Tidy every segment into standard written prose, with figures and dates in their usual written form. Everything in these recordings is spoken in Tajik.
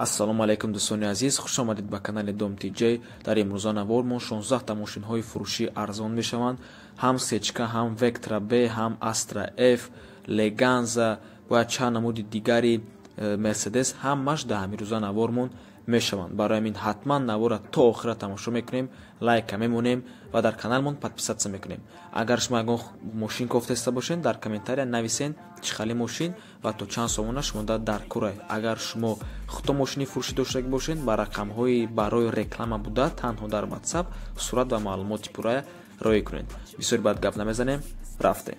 Ассалому алайкум дӯстони азиз, хуш омадед ба канали Дом ТЖ. Дар имрӯза навор мо 16 та мошинҳои фурӯшӣ арзон мешаванд. Ҳам Сечка, ҳам Vectra B, ҳам Astra F, Leganza ва чанд намуди дигари Mercedes ҳамаш дар ҳамин рӯза навормон мешаванд. Барои ҳамин ҳатман навора то охира тамошо мекунем, лайка мемонем ва дар каналмон подписаться мекунем. Агар шумо ягон мошин кофтаиста бошед, дар комментария нависен чӣ хали мошин ва то чанд сомона шумо дар курай. Агар шумо худто мошини фурӯшӣ доштагӣ бошед, ба рақамҳои барои реклама буда танҳо дар WhatsApp сурат ва маълумоти пурра роӣ кунед. Бисёр бад гап намезанем, рафтем.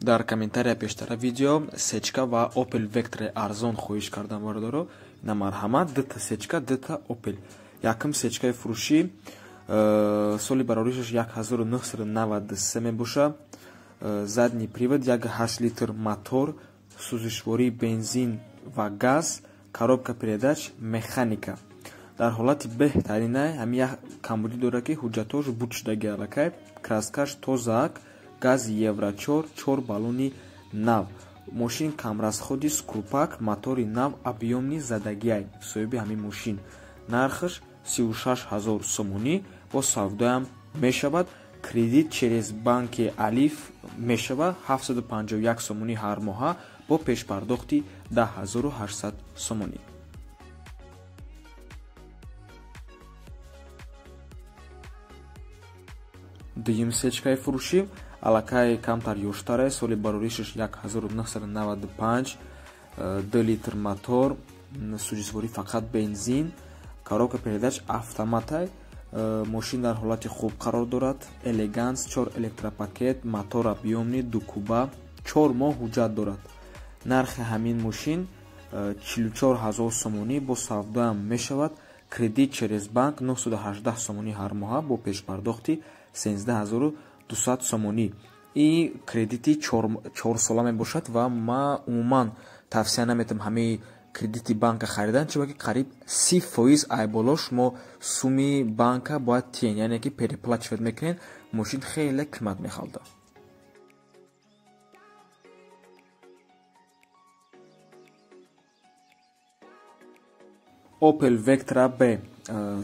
Дар комментария пештара видео Сечка ва Opel Vectra арзон хоҳиш кардам бародаро. На марҳамат, дута Сечка, дута Opel. Якум Сечкаи фурӯшӣ соли бароришаш 1993 мебоша. Задний привод, 1.8 литр мотор, сӯзишвории бензин ва газ, коробка передач, механика. Дар ҳолати беҳтарина ҳамин як камбудӣ дорад, ки ҳуҷҷатҳош буд шудаги аллакай, краскаш тозаак, газ Евро 4, 4 баллони нав. Мошин камрасходи скрупак, мотори нав, объёмни задагиай соҳиби ҳамин мошин. Нархаш 36 000 сомонӣ, бо савдоям мешавад. Кредит через банки Алиф мешавад 751 сомонӣ ҳар моҳа бо пешпардохти 10800 сомонӣ. Дуюм Сечкаи фурӯшӣ аллакай камтар ёштаре, соли бароришаш 1995, 2 литр мотор, сӯзишворӣ фақат бензин, коробка передач автоматай. Мошин дар ҳолати хуб қарор дорад, элеганс, 4 электропакет, мотор объёмни, 2 куба, 4 моҳ ҳуҷҷат дорад. Нархи ҳамин мошин 44 000 сомонӣ, бо савдоам мешавад. Кредит через банк 918 сомонӣ ҳар моҳа бо пешпардохти 13200 сомонӣ. И кредити 4 сола мебошад ва ма умуман тавсия наметам ҳамаи кредити банка харидан, чунки қариб 30% ай боло шумо суми банка бояд тиен, яъне ки переплачивать мекунед, мошин хеле қимат мехалда. Opel Vectra B,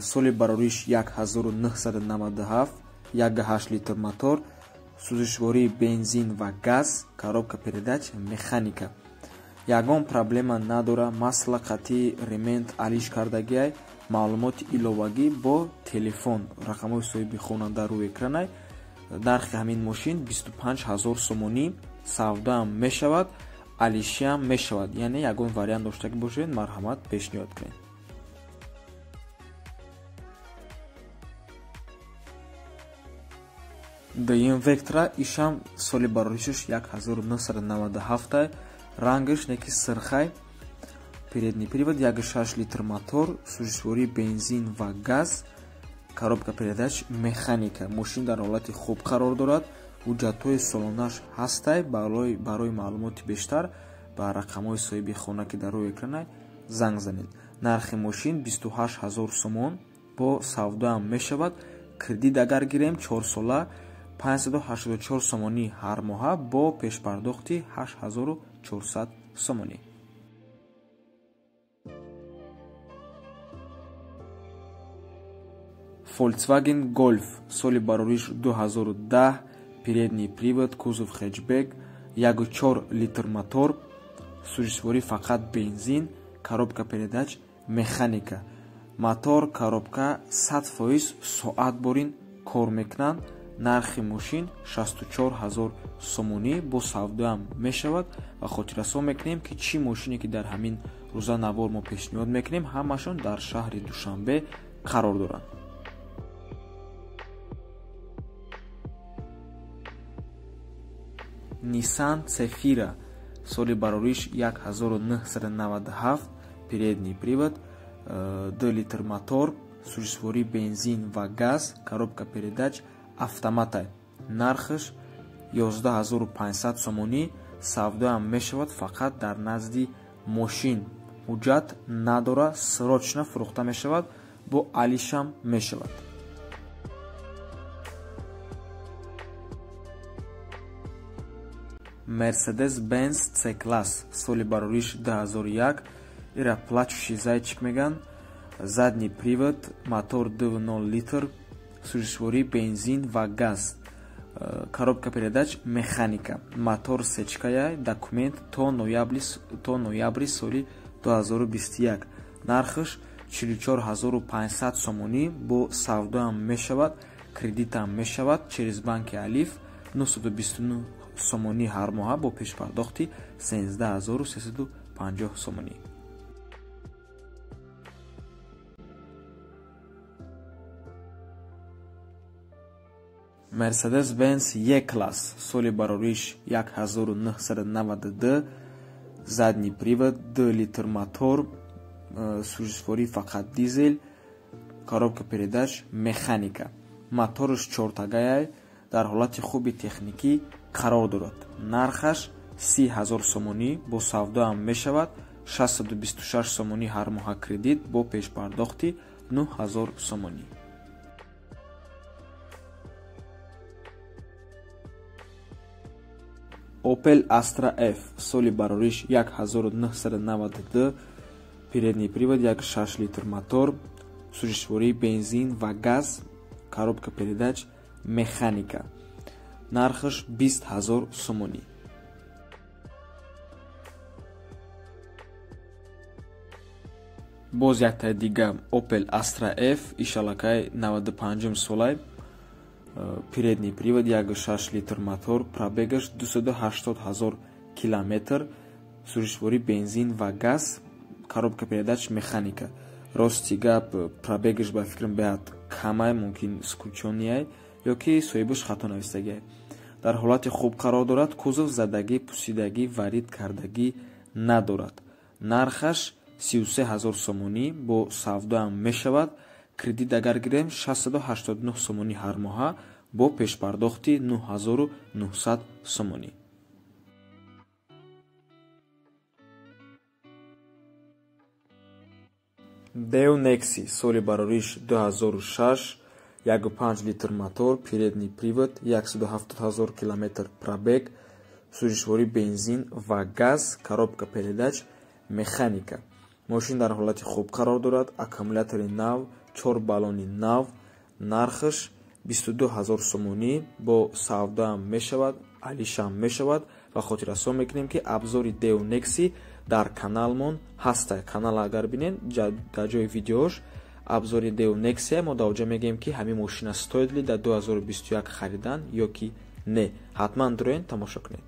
соли барориш 1997, 1.8 литр мотор, сӯзишвории бензин ва газ, коробка передач, механика. Ягон проблема надора, масла қатъи ремент алиш кардагиай, маълумоти иловагӣ бо телефон, рақамҳои соҳиби хонанда рӯи экранай. Нархи ҳамин мошин 25 000 сомонӣ, савдаам мешавад, алишиам мешавад. Яъне ягон вариант доштагӣ бошед, марҳамат пешниҳод кунед. Дуюм Vectra ишам соли бароришаш 1997, рангаш неки сирхай, передний привод, 1.6 литр мотор, сӯзишвории бензин ва газ, коробка передач, механика. Мошин дар ҳолати хуб қарор дорад, ҳуҷҷатҳои солонаш ҳастай. Барои маълумоти бештар ба рақамҳои соҳиби хона, ки дар рӯи экранай, занг занед. Нархи мошин 28 000 сомон, бо савдоам мешавад. Кредит агар гирем 4 сола 584 сомонӣ ҳар моҳа бо пешпардохти 8400 сомонӣ. Volkswagen Golf, соли барориш 2010, передний привод, кузов хэтчбек, 1.4 литр мотор, сӯзишворӣ фақат бензин, коробка передач, механика. Мотор, коробка 100% соат борин кор мекунанд. Нархи мошин 64 000 сомонӣ, бо савдоам мешавад. Ва хотиррасон мекунем, ки чӣ мошине ки дар ҳамин рӯза навор мо пешниҳод мекунем, ҳамашон дар шаҳри Душанбе қарор доранд. Nissan Cefira, соли барориш 1997, передний привод, 2 литр мотор, сӯзишвории бензин ва газ, коробка передач, автоматай. Нархаш 11500 сомонӣ, савдоам мешавад фақат дар назди мошин. Ҳуҷҷат надора, срочно фурӯхта мешавад, бо алишам мешавад. Mercedes-Benz C-класс соли барориш 2001, ира плачущий зайчик меган, задний привод, мотор 2.0 литр, сӯзишворӣ бензин ва газ, коробка передач механика, мотор сечкая, документ то ноябри соли 2021. Нархаш 44500 сомонӣ, бо савдоам мешавад, кредитам мешавад через банки Алиф, 929 сомонӣ ҳар моҳа бо пешпардохти 13350 сомонӣ. Mercedes-Benz E-класс соли барориш 1992, задний привод, 2 литр мотор, сӯзишворӣ фақат дизел, коробка передач механика. Мотораш чортагаяй, дар ҳолати хуби техникӣ қарор дорад. Нархаш 30000 сомонӣ, бо савдоам мешавад, 626 сомонӣ ҳар моҳа кредит бо пешпардохти 9000 сомонӣ. Opel Astra F соли барориш 1992, передний привод, 1.6 литр мотор, сӯзишворӣ бензин ва газ, коробка передач механика. Нархаш 20000 сомонӣ. Боз яктаи дига Opel Astra F, ишалакай 95 солай, передний привод, 1.6 литр мотор, пробегаш 280000 километр, сӯзишворӣ бензин ва газ, коробка передач механика. Рости гап, пробегаш ба фикрам беҳад камай, мумкин скучонияй ё ки соҳибаш хато навистагиай. Дар ҳолати хуб қарор дорад, кузов задагӣ, пусидагӣ, варид кардагӣ надорад. Нархаш 33000 сомонӣ, бо савдоам мешавад. Кредит агар гирем 689 сомонӣ ҳар моҳа бо пешпардохти 9900 сомонӣ. Daewoo Nexi соли барориш 2006, 1.5 литр мотор, передний привод, 170000 километр пробег, сӯзишворӣ бензин ва газ, коробка передач механика. Мошин дар ҳолати хуб қарор дорад, аккумулятори нав, 4 баллони нав, нархаш 22000 сомонӣ, бо савдоам мешавад, алишам мешавад. Ва хотиррасон мекунем, ки абзори Daewoo Nexi дар каналмон ҳаста. Канал агар бинед, дар ҷои видеош абзори Daewoo Nexi, мо дар оҷа мегӯем, ки ҳамин мошина стоит ли дар 2021 харидан ё ки не. Ҳатман дуроен тамошо кунед.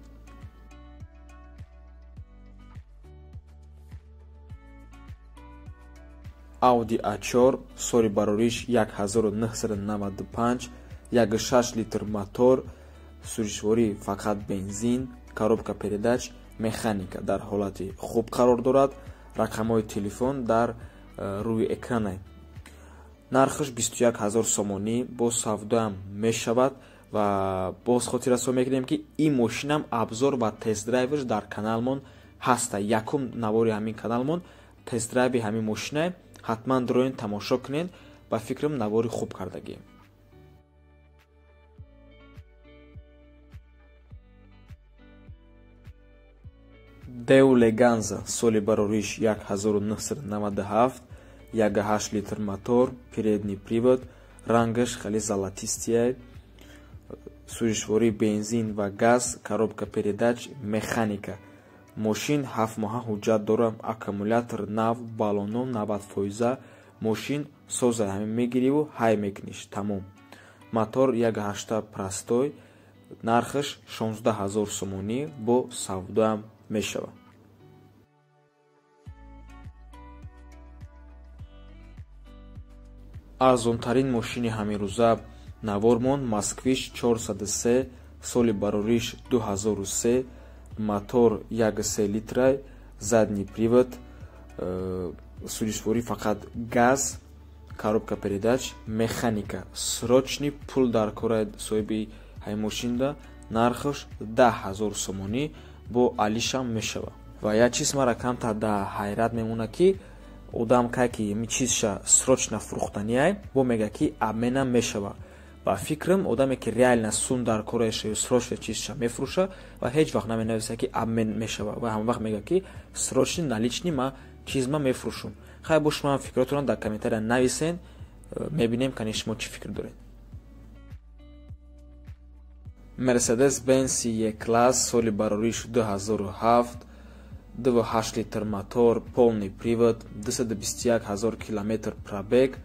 Audi A4 соли барориш 1995, 1.6 литр мотор, сӯзишворӣ фақат бензин, коробка передач механика, дар ҳолати хуб қарор дорад. Рақамҳои телефон дар рӯи экранай. Нархаш 21000 сомонӣ, бо савдоам мешавад. Ва боз хотиррасон мекунем, ки ин мошинам абзор ва тест-драйвш дар каналмон ҳаста. Якум навори ҳамин каналмон тест-драйви ҳамин мошинай. Ҳатман дуроен тамошо кунед, ба фикрам навори хуб кардагием. Daewoo Leganza соли барориш 1997, 1.8 литр мотор, передний привод, рангаш хеле золотистияй, сӯзишворӣ бензин ва газ, коробка передач механика. Мошин 7 моҳа ҳуҷҷат дорад, аккумулятор нав, баллоно 90%, мошин соза ҳамин мегириву ҳай мекуниш, тамом. Мотор 1.8 простой, нархаш 16000 сомонӣ, бо савдоам мешавад. Арзонтарин мошини ҳаминрӯза навормон Москвич 403, соли барориш 2003, мотор 1.3 литрай, задний привод, сӯзишворӣ фақат газ, коробка передач механика. Срочный пул дар кора соҳиби ҳамин мошинда, нархаш 10000 сомонӣ, бо алишам мешавад. Ва як чиз мара камтар дар ҳайрат мемонад, ки одам кай ки ҳамин чизша срочно фурӯхтаниай, бо мега, ки обменам мешавад. Ба фикрам, одаме ки реально сум дар кораша ё срочно чизша мефурӯша ва ҳеҷ вақт наменависа, ки обмен мешава, ва ҳама вақт мега, ки срочно наличный ма чизма мефурӯшум. Хай, бо шумо фикротонро дар комментария нависен, мебинем, кани шумо чӣ фикр доред. Мерседес Бенс Е класс, соли барориш 2007, 2,8 литр мотор, полный привод, 221 ҳазор километр пробег,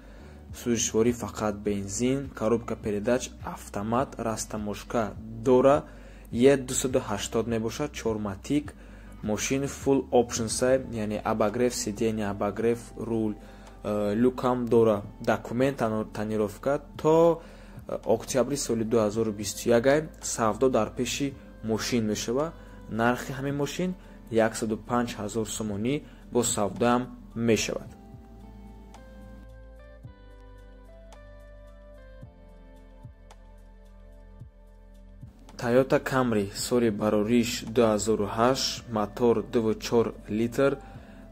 сӯзишворӣ фақат бензин, коробка передач автомат, растаможка дора, Е 280 мебошад, чорматик. Мошин full options, яъне обогрев сидения, обогрев руль, люкам дора. Документ, тонировка то октябри соли 2021. Савдо дар пеши мошин мешава. Нархи ҳамин мошин 105 ҳазор сомонӣ, бо савдоам мешавад. Toyota Camry, соли барориш 2008, мотор 2,4 литр,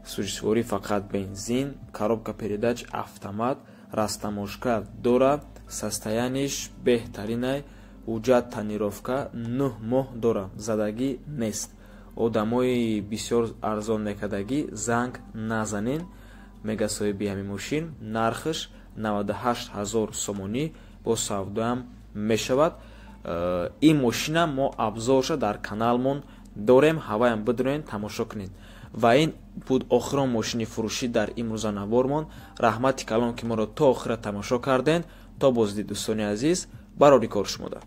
сӯзишворӣ фақат бензин, коробка передач автомат, растаможка дора. Состояние ш беҳтаринай, ҳуҷҷат, тонировка 9 моҳ дора, задагӣ нест. Одамои бисёр арзон мекардагӣ занг назанен, мега соҳиби ҳамин мошин. Нархаш 98 ҳазор сомонӣ, бо савдоам мешавад. Ин мошина мо обзор ша дар каналмон дорем, ҳаваям бидурен, тамошо кунед. Ва ин буд охирон мошини фурӯшӣ дар имрӯза навормон. Раҳмати калон, ки моро то охира тамошо карден. То боздид, дӯстони азиз, барори кор шумода.